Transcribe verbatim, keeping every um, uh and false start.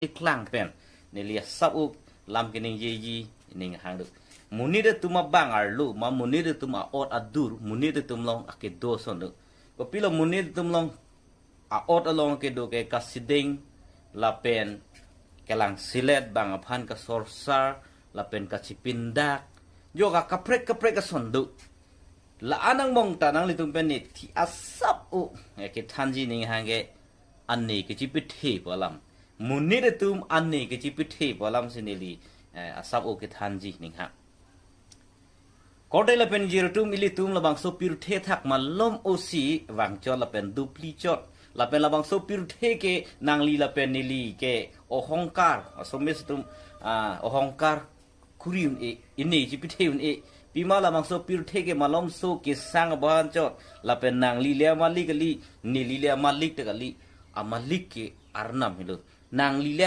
keklang pen neli asap-ok lam keningjeji ning hang do. Monit atum abang arlo ma monit atum a-ot adur, monit atum along akedo ason do. Kopilo monit atum along a-ot along kedo ke kasideng lapen kelangselet, bang aphan kasorsar lapen kachipindak, jo ka kaprek kaprek ason do. La-an angbong ta nanglitum pen ne thi asap-ok, eh, kethanji ning hang ke ane kechipethe pu alam. Monit atum ane kechipethe pu alam si neli, eh, asap-ok kethanji ning hang. Korte lapen jirpo atum, ilitum labangso pirthe athak malom osi vangchot lapen dupli chot. Lapen labangso pirthe ke nangli lapen neli ke ohongkar, Assamese atum, ah, ohongkar kuri un-e, ane chipethe un-e. Pima labangso pirthe ke malomso kesang abahan chot. Lapen nangli le amalik kali, neli le amalik ta kali. Amalik ke Arnam helo. Nangli le